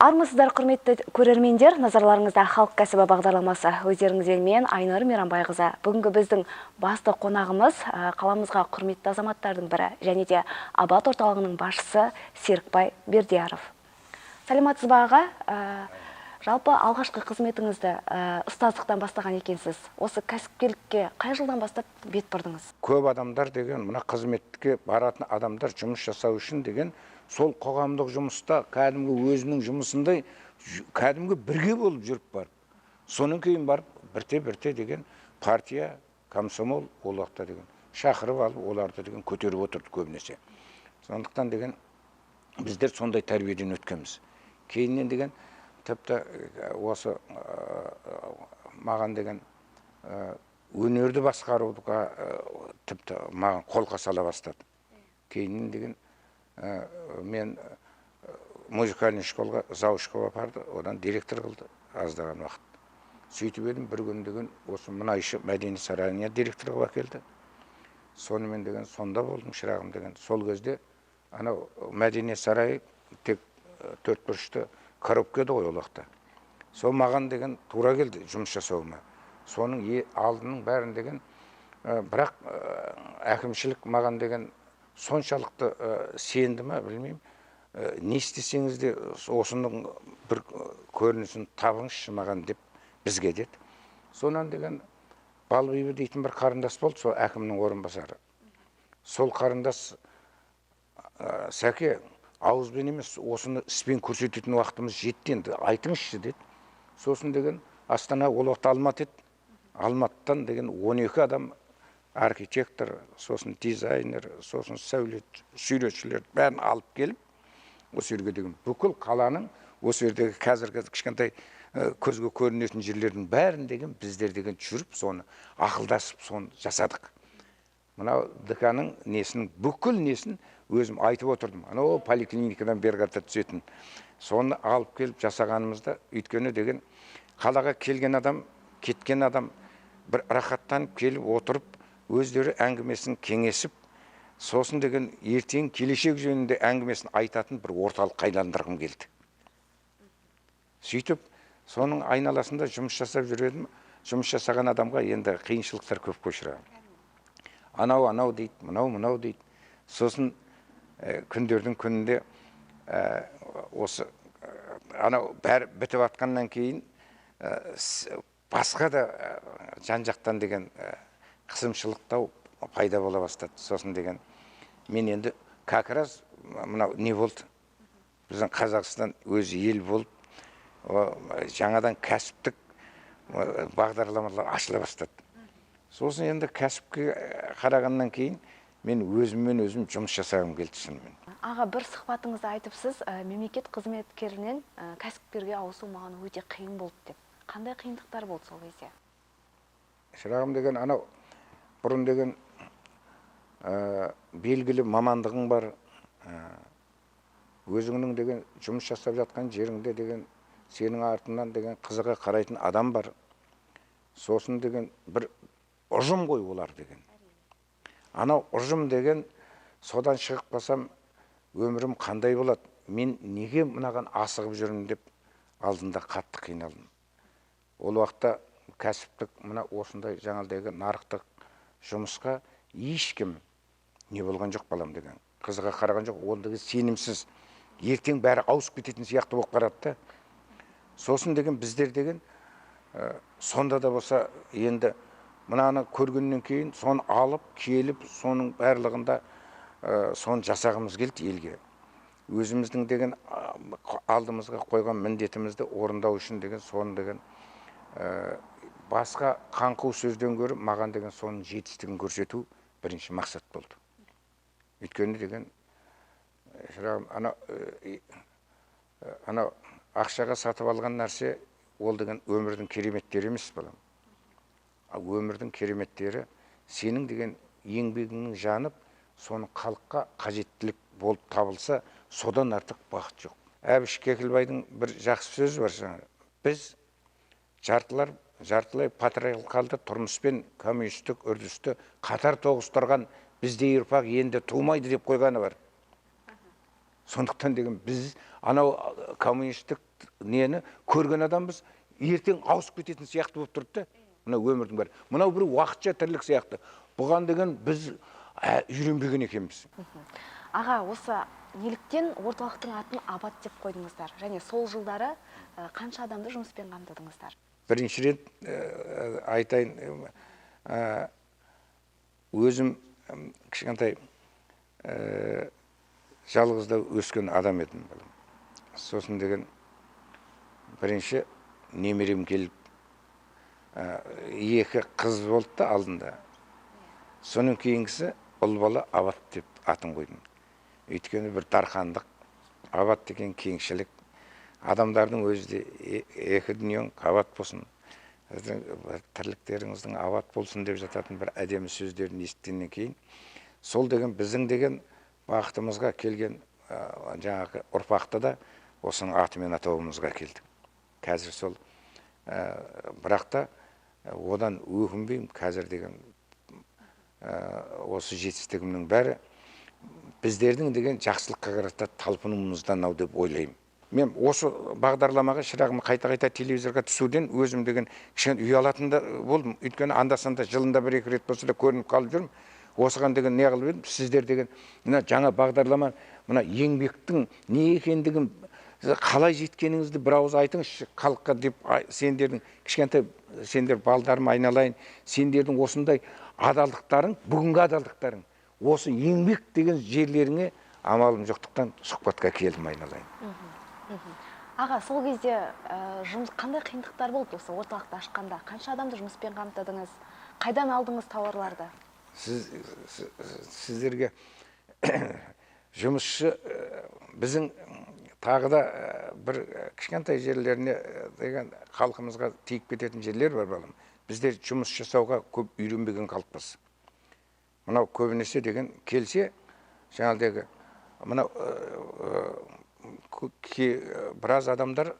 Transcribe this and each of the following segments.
Армысыздар, құрметті көрермендер, назарларыңызда «Халық кәсібі» бағдарламасы. Өздеріңізбен мен, Айнұр Мейрамбайқызы. Бүгінгі біздің басты қонағымыз қаламызға құрметті азаматтардың бірі және де Абат орталығының басшысы Серікбай Бердияров. Саламатсыз ба, аға? Жалпы алғашқы қызметіңізді ұстаздықтан бастаған екенсіз. Осы кәсіпкерлікке қай жылдан бастап бет бұрдыңыз? Көп адамдар деген, мына қызметке баратын адамдар жұмыс жасау үшін деген, сол қоғамдық жұмыста кәдімгі өзінің жұмысындай кәдімгі бірге болып жүріп барып, содан кейін барып бірте бірте деген партия, комсомол ол уақытта деген шақырып алып, оларды деген көтеріп отырды көбінесе. Сондықтан деген біздер сондай тәрбиеден өткенбіз. Кейіннен деген тіпті осы маған деген өнерді басқаруға тіпті маған қолқа сала бастады. Кейіннен деген мен музыкальный школға завуч қылып апарды, одан директор қылды аздаған уақыт. Сөйтіп едім, бір күн деген осы мұнайшы мәдениет сарайына директор қылып әкелді. Сонымен деген сонда болдым, шырағым деген. Сол кезде анау мәдениет сарайы тек төрт бұрышты коробка еді ғой ол уақытта. Сол маған деген тура келді жұмыс жасауыма. Соның алдының бәрін деген, бірақ әкімшілік маған деген соншалықты сенді ма, білмеймін, не істесеңіз де, осының бір көрінісін табыңызшы маған деп бізге деді. Сонан деген Балбибі дейтін бір қарындас болды, сол әкімнің орынбасары. Сол қарындас: «Сәке, ауызбен емес, осыны іспен көрсететін уақытымыз жетті енді, айтыңызшы», – деді. Сосын деген Астана, ол уақытта Алматы еді, Алматыдан деген 12 адам, архитектор, сосын дизайнер, сосын сәулет, суретшілер, бәрін алып келіп, осы жерге деген бүкіл қаланың осы жердегі қазіргі кішкентай көзге көрінетін жерлердің бәрін деген біздер деген жүріп, соны ақылдасып, соны жасадық. Мынау ДК-ның несін, бүкіл несін өзім айтып отырдым. Анау поликлиникадан бері қарата түсетін, соны алып келіп жасағанымызда, өйткені деген қалаға келген адам, кеткен адам бір рахаттанып келіп отырып, өздері әңгімесін кеңесіп, сосын деген ертең келешек жөнінде әңгімесін айтатын бір орталыққа айландырғым келді. Сөйтіп соның айналасында жұмыс жасап жүр едім. Жұмыс жасаған адамға енді қиыншылықтар көп қой, шырағым. Анау анау дейді, мынау мынау дейді. Сосын күндердің күнінде осы анау бәрі бітіп жатқаннан кейін басқа да жан жақтан деген қысымшылықтау пайда бола бастады. Сосын деген мен енді как раз мынау не болды, біздің Қазақстан өзі ел болып, жаңадан кәсіптік бағдарламалар ашыла бастады. Сосын енді кәсіпке қарағаннан кейін мен өзіммен өзім жұмыс жасағым келді шынымен. Аға, бір сұхбатыңызда айтыпсыз, мемлекет қызметкерінен кәсіпкерге ауысу маған өте қиын болды деп. Қандай қиындықтар болды сол кезде? Шырағым, деген анау бұрын деген белгілі мамандығың бар, өзіңнің деген жұмыс жасап жатқан жеріңде деген сенің артынан деген қызыға қарайтын адам бар. Сосын деген бір ұжым ғой олар деген. Анау ұжым деген, содан шығып қалсам, өмірім қандай болады, мен неге мынаған асығып жүрмін деп алдында қатты қиналдым. Ол уақытта кәсіптік мына осындай жаңағыдегі нарықтық жұмысқа ешкім не болған жоқ, балам, деген қызыға қараған жоқ. Ол деген сенімсіз, ертең бәрі ауысып кететін сияқты болып қарады да. Сосын деген біздер деген сонда да болса енді мынаны көргеннен кейін соны алып келіп, соның барлығында соны жасағымыз келді. Елге өзіміздің деген алдымызға қойған міндетімізді орындау үшін деген соны деген басқа қаңқу сөзден гөрі маған деген соның жетістігін көрсету бірінші мақсат болды. Өйткені деген, шырағым, анау ақшаға сатып алған нәрсе ол деген өмірдің кереметтері емес, балам. Ал өмірдің кереметтері сенің деген еңбегіңнің жанып, соны халыққа қажеттілік болып табылса, содан артық бақыт жоқ. Әбіш Кекілбайдың бір жақсы сөзі бар жаңағы: біз жартылай патриархалды тұрмыспен коммунистік үрдісті қатар тоғыстырған біздей ұрпақ енді тумайды деп қойғаны бар. Сондықтан деген біз анау коммунистік нені көрген адамбыз, ертең ауысып кететін сияқты болып тұрды да, мына өмірдің бәрі. Мынау бір уақытша тірлік сияқты. Бұған деген біз үйренбеген екенбіз. Аға, осы неліктен орталықтың атын Абат деп қойдыңыздар? Және сол жылдары қанша адамды жұмыспен қамтыдыңыздар? Бірінші рет айтайын, өзім кішкентай жалғызда өскен адам едім. Сосын деген бірінші немерем келіп, 2 қыз болды да алдында. Соның кейінгісі ұл бала Абат деп атын қойдым. Өйткені бір дархандық, Абат деген кеңшілік, адамдардың өзі де екі дүниең абат болсын, тірліктеріңіздің абат болсын деп жататын бір әдемі сөздерін естігеннен кейін, сол деген біздің деген бақытымызға келген жаңағы ұрпақты да осының атымен атауымызға келдік. Қазір сол, бірақ та одан өкінбеймін. Қазір деген осы жетістігімнің бәрі біздердің деген жақсылыққа қарата талпынуымыздан ау деп ойлаймын. Мен осы бағдарламаға шырағым қайта-қайта телевизорға түсуден өзім деген кішкене ұялатын да болдым. Өйткені анда-санда жылында бір-екі рет болса да көрініп қалып жүрмін. Осыған деген не қылып едім, сіздер деген мына жаңа бағдарлама, мына еңбектің не екендігін, қалай жеткеніңізді бір ауыз айтыңызшы халыққа деп, сендердің кішкентай, сендер балдарым айналайын, сендердің осындай адалдықтарың, бүгінгі адалдықтарың, осы еңбек деген жерлеріңе амалым жоқтықтан сұхбатқа келдім айналайын. Аға, сол кезде жұмыс қандай қиындықтар болды осы орталықты ашқанда? Қанша адамды жұмыспен қамтыдыңыз? Қайдан алдыңыз тауарларды? Сіздерге жұмысшы біздің тағы да бір кішкентай жерлеріне деген халқымызға тиіп кететін жерлер бар балам. Біздер жұмыс жасауға көп үйренбеген халықпыз. Мынау көбінесе деген келсе, жаңағыдегі мынау біраз адамдар,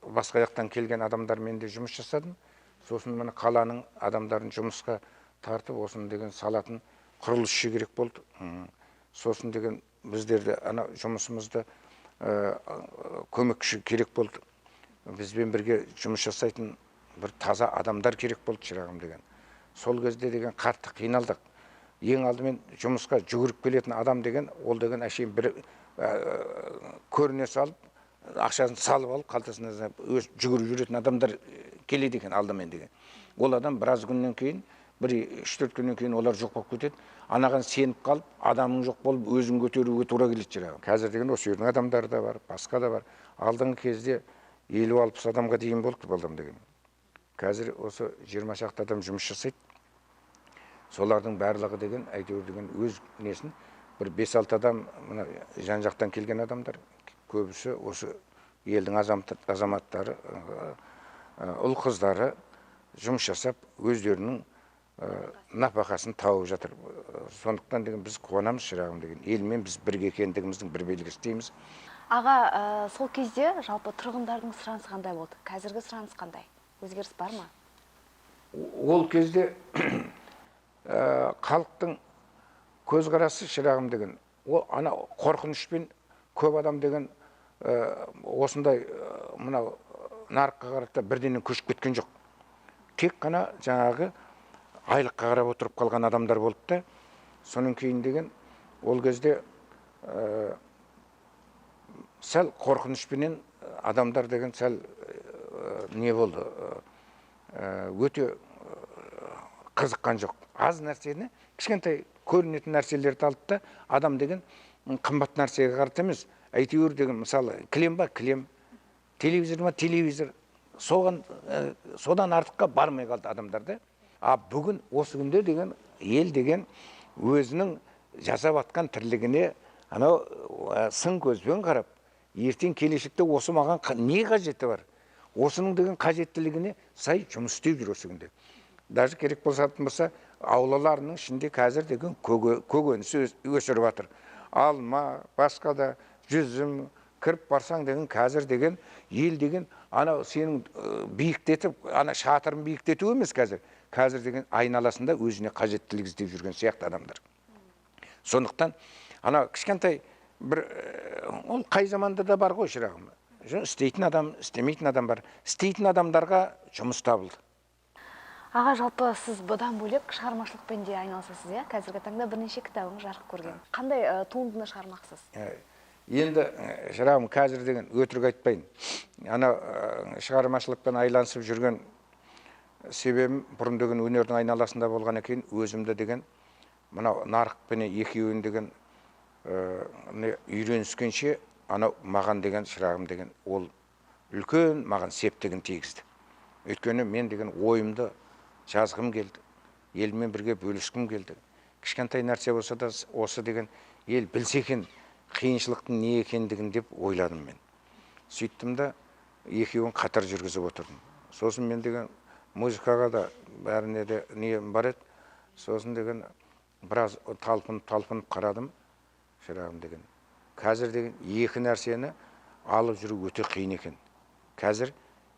басқа жақтан келген адамдармен де жұмыс жасадым. Сосын мына қаланың адамдарын жұмысқа тартып, осыны деген салатын құрылысшы керек болды. Сосын деген біздерді ана жұмысымызды көмекші керек болды. Бізбен бірге жұмыс жасайтын бір таза адамдар керек болды шырағым деген. Сол кезде деген қатты қиналдық. Ең алдымен жұмысқа жүгіріп келетін адам деген, ол деген әшейін бір көріне салып, ақшасын салып алып, қалтасына өз жүгіріп жүретін адамдар келеді екен алдымен деген. Ол адам біраз күннен кейін, бір 3-4 күннен кейін олар жоқ болып кетеді. Анаған сеніп қалып, адамың жоқ болып, өзін көтеруге тура келеді шырағым. Қазір деген осы жердің адамдары да бар, басқа да бар. Алдыңғы кезде 50-60 адамға дейін болды балам деген. Қазір осы 20 шақты адам жұмыс жасайды. Солардың барлығы деген, әйтеуір деген өз несін, бір 5-6 адам, мына жан-жақтан келген адамдар, көбісі осы елдің азаматтары, ұл қыздары жұмыс жасап, өздерінің нәпақасын тауып жатыр. Сондықтан деген біз қуанамыз шырағым деген. Елмен біз бірге екендігіміздің бір белгісі дейміз. Аға, сол кезде жалпы тұрғындардың сұранысы қандай болды? Қазіргі сұраныс қандай? Өзгеріс бар ма? Ол кезде халықтың көзқарасы шырағым деген, ол ана қорқынышпен көп адам деген осындай мынау нарыққа қарата бірденен көшіп кеткен жоқ. Тек қана жаңағы айлыққа қарап отырып қалған адамдар болды да. Соның кейін деген ол кезде сәл қорқынышпенен адамдар деген сәл не болды, өте қызыққан жоқ. Аз нәрсені, кішкентай көрінетін нәрселерді алды да, адам деген қымбат нәрсеге қарата емес, әйтеуір деген, мысалы, кілем ба, кілем, телевизор ма, телевизор, соған, содан артыққа бармай қалды адамдар да. А бүгін осы күнде деген ел деген өзінің жасап атқан тірлігіне анау сын көзбен қарап, ертең келешекте осы маған не қажеті бар, осының деген қажеттілігіне сай жұмыс істеп жүр осы күнде. Даже керек болсатын болса, аулаларының ішінде қазір деген көкөніс өсіріп жатыр. Алма, басқа да жүзім, кіріп барсаң деген қазір деген ел деген анау сенің биіктетіп, ана шатырын биіктету емес қазір. Қазір деген айналасында өзіне қажеттілік іздеп жүрген сияқты адамдар. Сондықтан ана кішкентай бір Ол қай заманда да бар ғой, шырағым. Істейтін адам, істемейтін адам бар. Істейтін адамдарға жұмыс табылды. Аға, жалпы сіз бұдан бөлек шығармашылықпен де айналысасыз, иә? Қазіргі таңда бірнеше кітабыңыз жарық көрген. Қандай туындыны шығармақсыз? Енді, шырағым, қазір деген өтірік айтпайын. Ана шығармашылықпен айланысып жүрген себебім бұрын деген өнердің айналасында болғаннан кейін өзімді деген мынау нарықпенен екеуін деген үйреніскенше анау маған деген шырағым деген ол үлкен маған септігін тигізді. Өйткені мен деген ойымды жазғым келді, елмен бірге бөліскім келді. Кішкентай нәрсе болса да осы деген ел білсе екен қиыншылықтың не екендігін деп ойладым мен. Сөйттім да екеуін қатар жүргізіп отырдым. Сосын мен деген музыкаға да бәріне де нием бар еді. Сосын деген біраз талпынып қарадым, шырағым деген. Қазір деген екі нәрсені алып жүру өте қиын екен. Қазір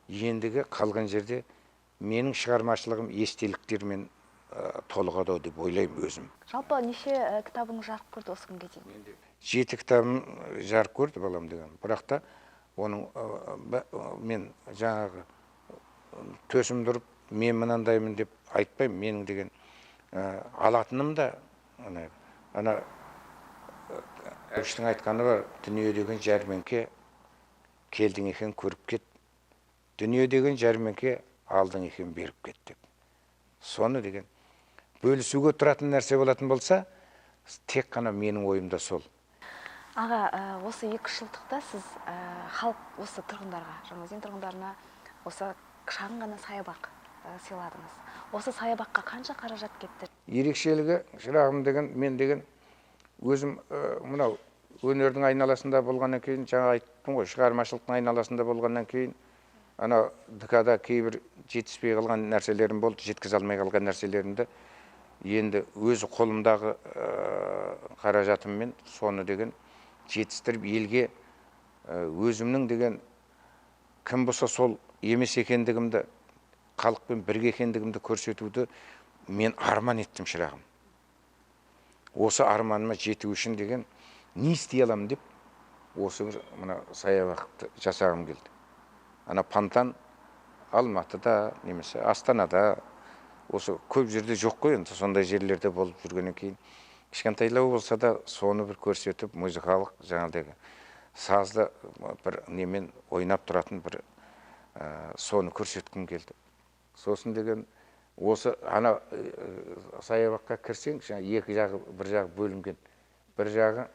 ендігі қалған жерде менің шығармашылығым естеліктермен толығады деп ойлаймын өзім. Жалпы неше кітабыңыз жарық көрді осы күнге дейін? 7 кітабым жарық көрді, балам деген. Бірақ та оның мен жаңағы төсім тұрып, мен мынандаймын деп айтпаймын. Менің деген алатыным да ана Әбіштің айтқаны бар, дүние деген жәрмеңке, келдің екен көріп кет, дүние деген жәрмеңке, алдың екен беріп кет деп. Соны деген бөлісуге тұратын нәрсе болатын болса, тек қана менің ойымда сол. Аға, осы 2 жылдықта сіз халық осы тұрғындарға, Жаңаөзен тұрғындарына осы шағын ғана саябақ сыйладыңыз. Осы саябаққа қанша қаражат кетті? Ерекшелігі, шырағым деген, мен деген өзім мынау өнердің айналасында болғаннан кейін, жаңа айттым ғой, шығармашылықтың айналасында болғаннан кейін, ана ДК-да кейбір жетіспей қалған нәрселерім болды, жеткізе алмай қалған нәрселерімді енді өз қолымдағы қаражатыммен соны деген жетістіріп елге өзімнің деген кім болса сол емес екендігімді, халықпен бірге екендігімді көрсетуді мен арман еттім, шырағым. Осы арманыма жету үшін деген не істей аламын деп осы бір мына саябақты жасағым келді. Ана фонтан Алматыда немесе Астанада осы көп жерде жоқ қой, енді сондай жерлерде болып жүргеннен кейін кішкентайлау болса да соны бір көрсетіп, музыкалық жаңағыдай сазды бір немен ойнап тұратын бір соны көрсеткім келді. Сосын деген осы ана саябаққа кірсең, жаңа екі жағы бір жағы бөлінген, бір жағы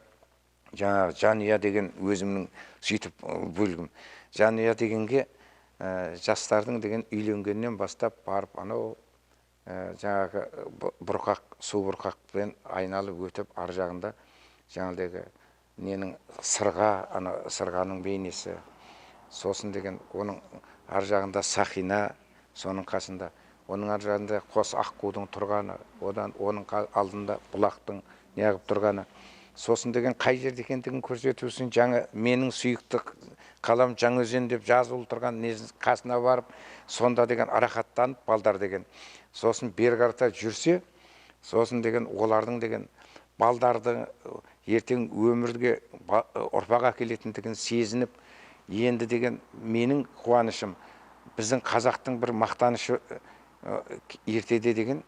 жаңағы жанұя деген өзімнің сөйтіп бөлгім. Жанұя дегенге жастардың деген үйленгеннен бастап барып анау жаңағы бұрқақ, су бұрқақпен айналып өтіп ар жағында жаңағыдегі ненің сырға, ана сырғаның бейнесі, сосын деген оның ар жағында сақина, соның қасында оның ар жағында қос аққудың тұрғаны, одан оның алдында бұлақтың неғып тұрғаны, сосын деген қай жерде екендігін көрсету үшін жаңа менің сүйікті қалам Жаңаөзен деп жазулы тұрған несін қасына барып, сонда деген рахаттанып балдар деген, сосын бері қарата жүрсе, сосын деген олардың деген балдарды ертең өмірге ұрпақ әкелетіндігін сезініп, енді деген менің қуанышым, біздің қазақтың бір мақтанышы ертеде деген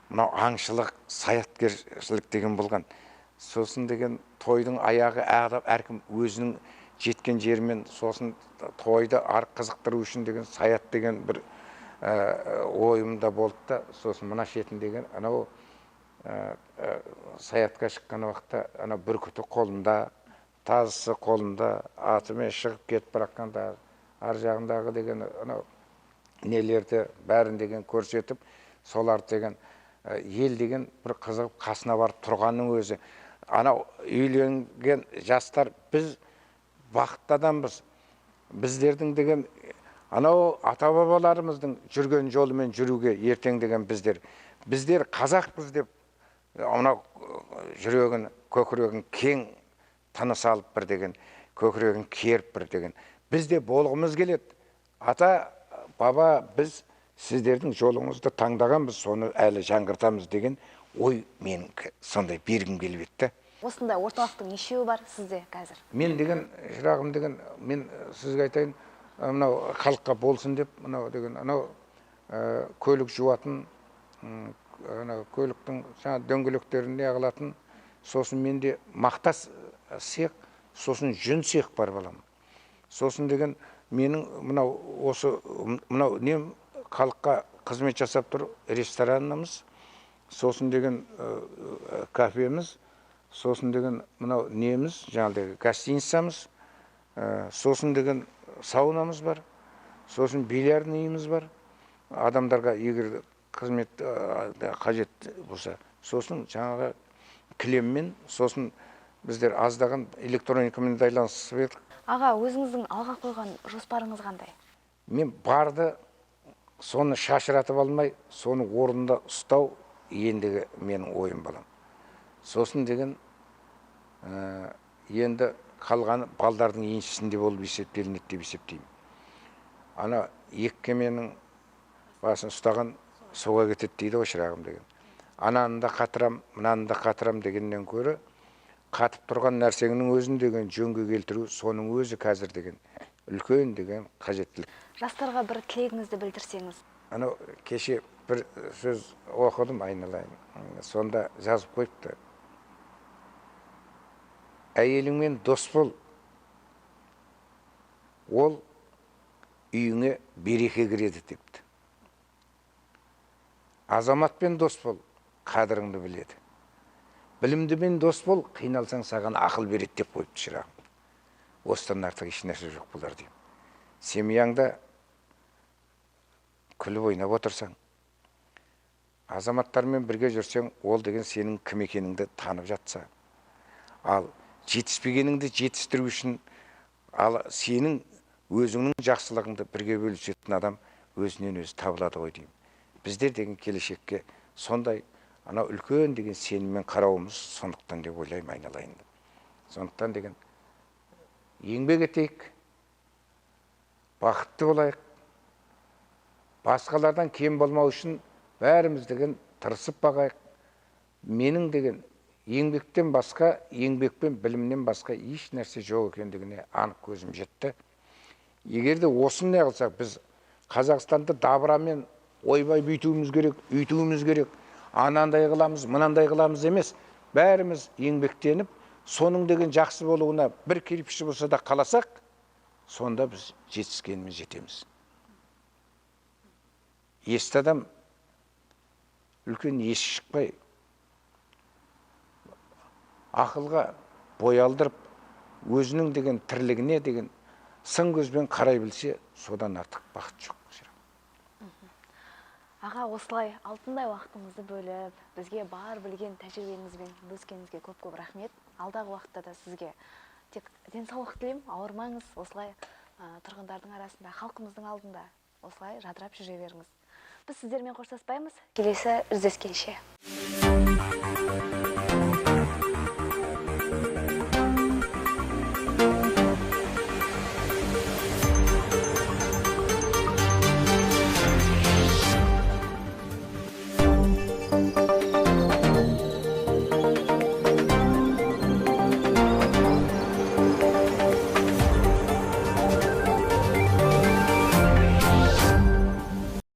мынау аңшылық, саяткершілік деген болған. Сосын деген тойдың аяғы әркім өзінің жеткен жерімен, сосын тойды ар қызықтыру үшін деген саят деген бір ойымда болды да, сосын мына шетін деген анау саятқа шыққан уақытта ана бүркіті қолында, тазысы қолында, атымен шығып кетіп бара жатқанда ар жағындағы деген анау нелерді бәрін деген көрсетіп, соларды деген ел деген бір қызығып қасына барып тұрғанның өзі. Анау үйленген жастар, біз бақытты адамбыз, біздердің деген анау ата-бабаларымыздың жүрген жолымен жүруге ертең деген біздер қазақпыз деп анау жүрегін, көкірегін кең тыныс алып бір деген, көкірегін керіп бір деген, біз де болғымыз келеді. Ата баба, біз сіздердің жолыңызды таңдағанбыз, соны әлі жаңғыртамыз деген ой менікі сондай бергім келіп еді. Осындай орталықтың нешеуі бар сізде қазір? Мен деген, шырағым деген, мен сізге айтайын, мынау халыққа болсын деп, мынау деген, анау көлік жуатын, анау көліктің жаңа дөңгелектерін не қылатын, сосын менде мақта цех, сосын жүн цех бар балам. Сосын деген менің мынау осы мынау нем халыққа қызмет жасап тұр ресторанымыз, сосын деген кафеміз, сосын деген мынау неміз, жаңағыдай гостиницамыз, сосын деген саунамыз бар, сосын бильярдный үйіміз бар. Адамдарға егер қызмет қажет болса, сосын жаңағы кілеммен, сосын біздер аздаған электроникамен байланысып едік. Аға, өзіңіздің алға қойған жоспарыңыз қандай? Мен барды соны шашыратып алмай, соны орнында ұстау ендігі менің ойым балам. Сосын деген енді қалғаны балдардың еншісінде болып есептелінеді деп есептеймін. Ана екі кеменің басын ұстаған суға кетеді дейді ғой шырағым деген. Ананы да қатырам, мынаны да қатырам дегеннен көрі, қатып тұрған нәрсеңнің өзін деген жөнге келтіру, соның өзі қазір деген үлкен деген қажеттілік. Жастарға бір тілегіңізді білдірсеңіз. Анау кеше бір сөз оқыдым айналайын, сонда жазып қойыпты. Әйеліңмен дос бол, ол үйіңе береке кіреді депті. Азаматпен дос бол, қадіріңді біледі. Білімдімен дос бол, қиналсаң саған ақыл береді деп қойыпты шырағым. Осыдан артық ешнәрсе жоқ болар деймін. Семьяңда күліп ойнап отырсаң, азаматтармен бірге жүрсең, ол деген сенің кім екеніңді танып жатса, ал жетіспегеніңді жетістіру үшін, ал сенің өзіңнің жақсылығыңды бірге бөлісетін адам өзінен өзі табылады ғой деймін. Біздер деген келешекке сондай анау үлкен деген сеніммен қарауымыз сондықтан деп ойлаймын айналайын. Сондықтан деген еңбек етейік, бақытты болайық, басқалардан кем болмау үшін бәріміз деген тырысып бағайық. Менің деген еңбектен басқа, еңбекпен білімнен басқа еш нәрсе жоқ екендігіне анық көзім жетті. Егер де осыны не қылсақ, біз Қазақстанды дабырамен ойбай бүйтуіміз керек, үйтуіміз керек, анандай қыламыз, мынандай қыламыз емес, бәріміз еңбектеніп, соның деген жақсы болуына бір кірпіші болса да қаласақ, сонда біз жетіскеніміз жетеміз. Есті адам үлкен есі шықпай, ақылға бой алдырып, өзінің деген тірлігіне деген сын көзбен қарай білсе, содан артық бақыт жоқ. Аға, осылай алтындай уақытыңызды бөліп, бізге бар білген тәжірибеңізбен бөліскеніңізге көп-көп рахмет. Алдағы уақытта да сізге тек денсаулық тілеймін, ауырмаңыз, осылай тұрғындардың арасында, халқымыздың алдында осылай жадырап жүре беріңіз. Біз сіздермен қоштаспаймыз. Келесі жүздескенше.